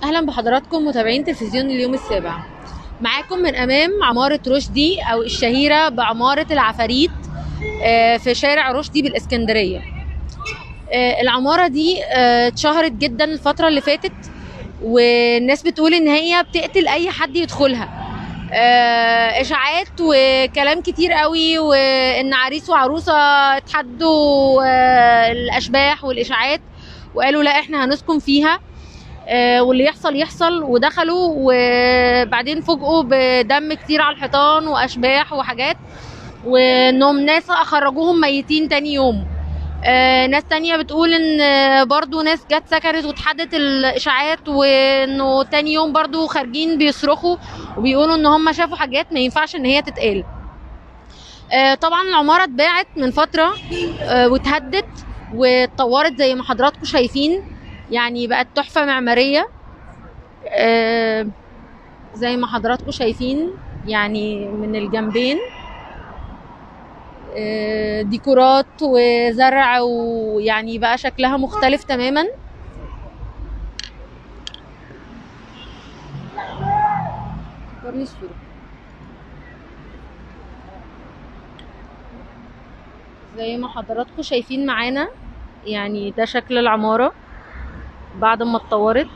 اهلا بحضراتكم متابعين تلفزيون اليوم السابع. معاكم من امام عمارة رشدي او الشهيرة بعمارة العفاريت في شارع رشدي بالاسكندرية. العمارة دي اتشهرت جدا الفترة اللي فاتت، والناس بتقول ان هي بتقتل اي حد يدخلها. اشاعات وكلام كتير قوي، وان عريس وعروسة اتحدوا الاشباح والاشاعات وقالوا لا احنا هنسكن فيها، واللي يحصل يحصل، ودخلوا وبعدين فوجئوا بدم كتير على الحيطان واشباح وحاجات، وانهم ناس خرجوهم ميتين تاني يوم. ناس تانية بتقول ان برضو ناس جت سكنت واتحدت الاشاعات، وانه تاني يوم برضو خارجين بيصرخوا وبيقولوا ان هم شافوا حاجات ما ينفعش ان هي تتقال. طبعا العمارة اتباعت من فترة واتهدت واتطورت زي ما حضراتكم شايفين، يعني بقت تحفة معمارية زي ما حضراتكم شايفين، يعني من الجنبين ديكورات وزرع، ويعني بقى شكلها مختلف تماما. وريني الصورة. زي ما حضراتكم شايفين معانا، يعني ده شكل العمارة بعد ما اتطورت.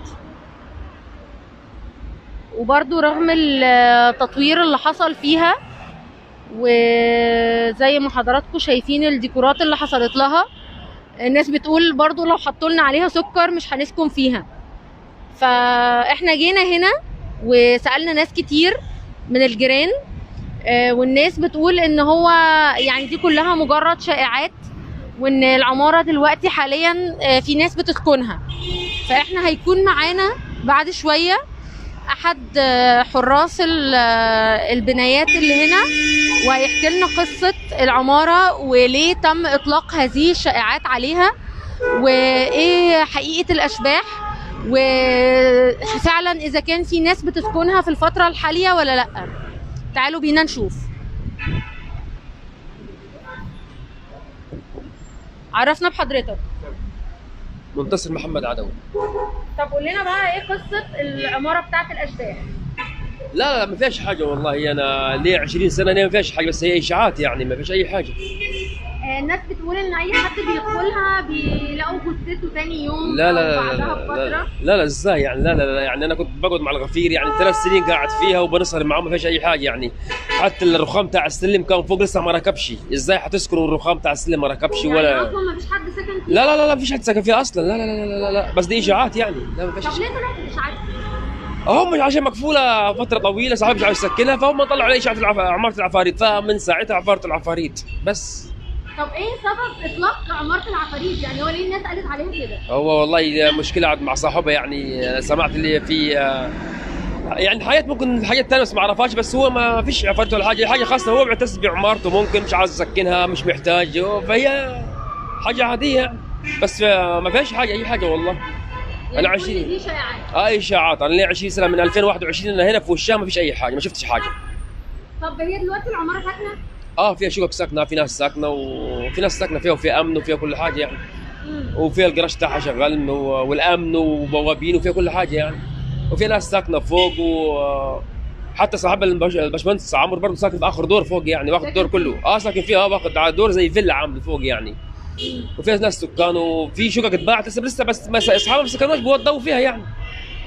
وبرضو رغم التطوير اللي حصل فيها وزي ما حضراتكم شايفين الديكورات اللي حصلت لها، الناس بتقول برضو لو حطولنا عليها سكر مش هنسكن فيها. فاحنا جينا هنا وسألنا ناس كتير من الجيران، والناس بتقول ان هو يعني دي كلها مجرد شائعات، وان العمارة دلوقتي حاليا في ناس بتسكنها. فاحنا هيكون معانا بعد شوية احد حراس البنايات اللي هنا، وهيحكي لنا قصة العمارة وليه تم اطلاق هذه الشائعات عليها، وايه حقيقة الاشباح، وفعلا اذا كان في ناس بتسكنها في الفترة الحالية ولا لا. تعالوا بينا نشوف. عرفنا بحضرتك. منتصر محمد عدوي. طب قول لنا بقى ايه قصة العمارة بتاعت الاشباح؟ لا لا ما فيهاش حاجة والله، انا لي 20 سنة ما فيهاش حاجة، بس هي اشاعات يعني ما فيش اي حاجة. الناس بتقول ان اي حد بيدخلها بيلاقوا جثته تاني يوم. لا لا لا لا لا لا لا ازاي يعني؟ لا لا لا يعني انا كنت بقعد مع الغفير يعني 3 سنين قاعد فيها وبنسهر معاه، ما فيش اي حاجة يعني. حتى الرخام تاع السلم كان فوق لسه ما ركبش، ازاي حتسكنوا الرخام تاع السلم ما ركبش؟ يعني ولا اصلا ما فيش حد سكن فيها؟ لا لا لا ما فيش حد سكن فيها اصلا، لا لا لا لا لا بس دي اشاعات يعني. لا ما فيش. طب ليه طلعت الاشاعات؟ هم عشان مقفولة فترة طويلة صاحب مش عاوز يسكنها، فهم طلعوا عليه اشاعة عمارة العفاريت، فمن ساعتها عمارة العفاريت بس. طب ايه سبب اطلاق عمارة العفاريت؟ يعني هو ليه الناس قالت عليها كده؟ هو والله مشكلة عاد مع صاحبها يعني، سمعت اللي في يعني حاجات ممكن حاجات ثانية بس ما اعرفهاش، بس هو ما فيش عفاريت ولا حاجة، حاجة خاصة هو معتز بعمارته، ممكن مش عاوز يسكنها، مش محتاج، فهي حاجة عادية بس ما فيهاش حاجة اي حاجة والله. يعني انا 20 دي شائعات. اشاعات. انا لي 20 سنة من 2021 انا هنا في وشها ما فيش اي حاجة، ما شفتش حاجة. طب هي دلوقتي العمارة ساكنة؟ فيها شقق ساكنة، في ناس ساكنة وفي ناس ساكنة فيها، وفيها امن وفيها كل حاجة يعني. وفيها الجراج تاعها شغال والامن وبوابين وفيها كل حاجة يعني، وفي ناس ساكنة فوق، وحتى صاحب الباشمهندس عمرو برضه ساكن في اخر دور فوق يعني، واخد الدور كله. ساكن فيها، واخد دور زي فيلا عامل فوق يعني. وفيها ناس سكان وفي شقق اتباعت لسه بس اصحابها ما سكنوش بيوضوا فيها يعني.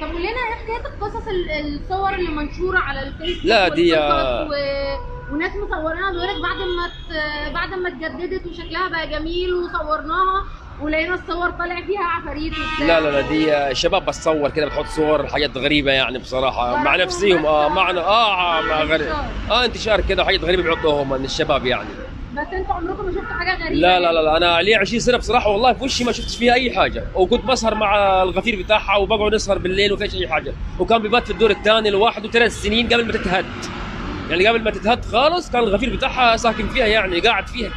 طب قول لنا ايه حكاية القصص الصور اللي منشورة على الفيسبوك؟ لا دي وناس مصورينها بيقول لك بعد ما اتجددت وشكلها بقى جميل وصورناها ولقينا الصور طالع فيها عفاريت وبتاع. لا لا لا دي شباب بتصور كده، بتحط صور حاجات غريبة يعني بصراحة مع نفسيهم. معنا مع غريب انتشار كده وحاجات غريبة بيحطوهم من الشباب يعني. بس انتوا عمركم ما شفتوا حاجة غريبة؟ لا لا لا انا لي 20 سنة بصراحة والله في وشي ما شفتش فيها اي حاجة، وكنت بسهر مع الغفير بتاعها وبقعد نسهر بالليل وما فيش اي حاجة، وكان بيبات في الدور الثاني لوحده 3 سنين قبل ما تتهد. يعني قبل ما تتهد خالص كان الغفير بتاعها ساكن فيها يعني، قاعد فيها،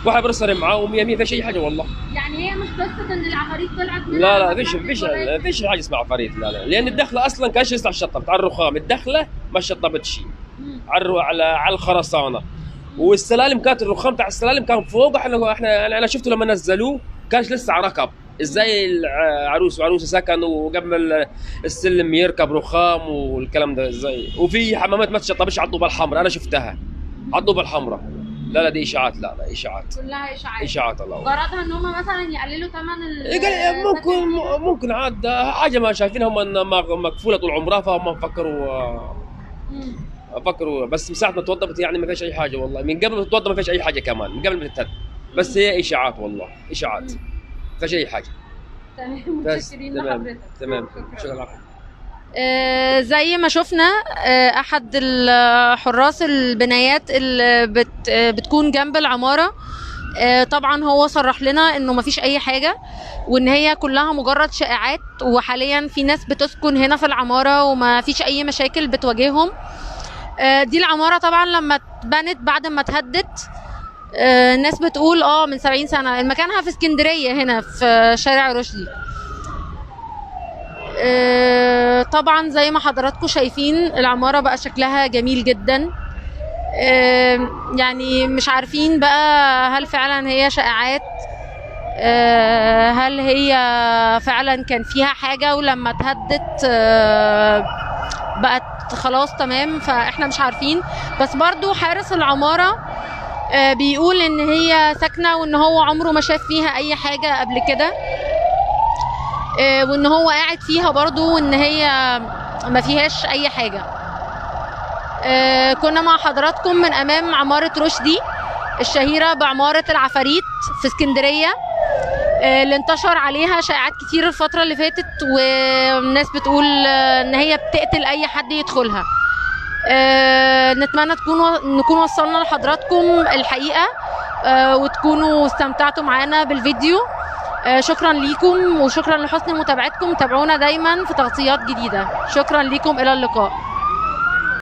واحد بنسهر معاه ومية مية فيش اي حاجة والله. يعني هي مش قصة ان العفاريت طلعت منها؟ لا لا فيش حاجة اسمها عفاريت، لا لا، لان الدخلة اصلا كانش لسه على الشطه بتاع الرخام، الدخلة ما شطبتش على الخرسانه، والسلالم كانت الرخام تاع السلالم كان فوق، احنا انا شفته لما نزلوه كانش لسه على ركب، ازاي العروس وعروسه سكنوا وقبل السلم يركب رخام والكلام ده ازاي؟ وفي حمامات ما تشطبش على الطوبه الحمراء، انا شفتها على الطوبه الحمراء. لا لا دي اشاعات، لا لا اشاعات، كلها اشاعات، اشاعات. الله غرضها ان هم مثلا يقللوا ثمن ممكن عاد حاجة ما شايفينها هم ان مقفولة طول عمرها، فهم فكروا بس من ساعة ما توضبت يعني ما فيش اي حاجة والله، من قبل ما تتوضب ما فيش اي حاجة كمان، من قبل ما تتهد، بس هي اشاعات والله، اشاعات ما فيش اي حاجة. تمام، متشكرين لحضرتك. تمام، شكرا. زي ما شفنا احد حراس البنايات اللي بتكون جنب العمارة، طبعا هو صرح لنا انه مفيش اي حاجة، وان هي كلها مجرد شائعات، وحاليا في ناس بتسكن هنا في العمارة وما فيش اي مشاكل بتواجههم. دي العمارة طبعا لما اتبنت بعد ما اتهدت، الناس بتقول من 70 سنة، مكانها في اسكندرية هنا في شارع رشدي. طبعا زي ما حضراتكم شايفين العمارة بقى شكلها جميل جدا. يعني مش عارفين بقى هل فعلا هي شائعات، هل هي فعلا كان فيها حاجة ولما اتهدت بقت خلاص تمام، فاحنا مش عارفين. بس برضو حارس العمارة بيقول ان هي ساكنة، وان هو عمره ما شاف فيها اي حاجة قبل كده، وان هو قاعد فيها برضو، وان هي ما فيهاش اي حاجة. كنا مع حضراتكم من امام عمارة رشدي الشهيرة بعمارة العفاريت في اسكندرية، اللي انتشر عليها شائعات كتير الفترة اللي فاتت، والناس بتقول ان هي بتقتل اي حد يدخلها. نتمنى نكون وصلنا لحضراتكم الحقيقة، وتكونوا استمتعتوا معانا بالفيديو. شكرا ليكم وشكرا لحسن متابعتكم. تابعونا دايما في تغطيات جديدة. شكرا ليكم، إلى اللقاء.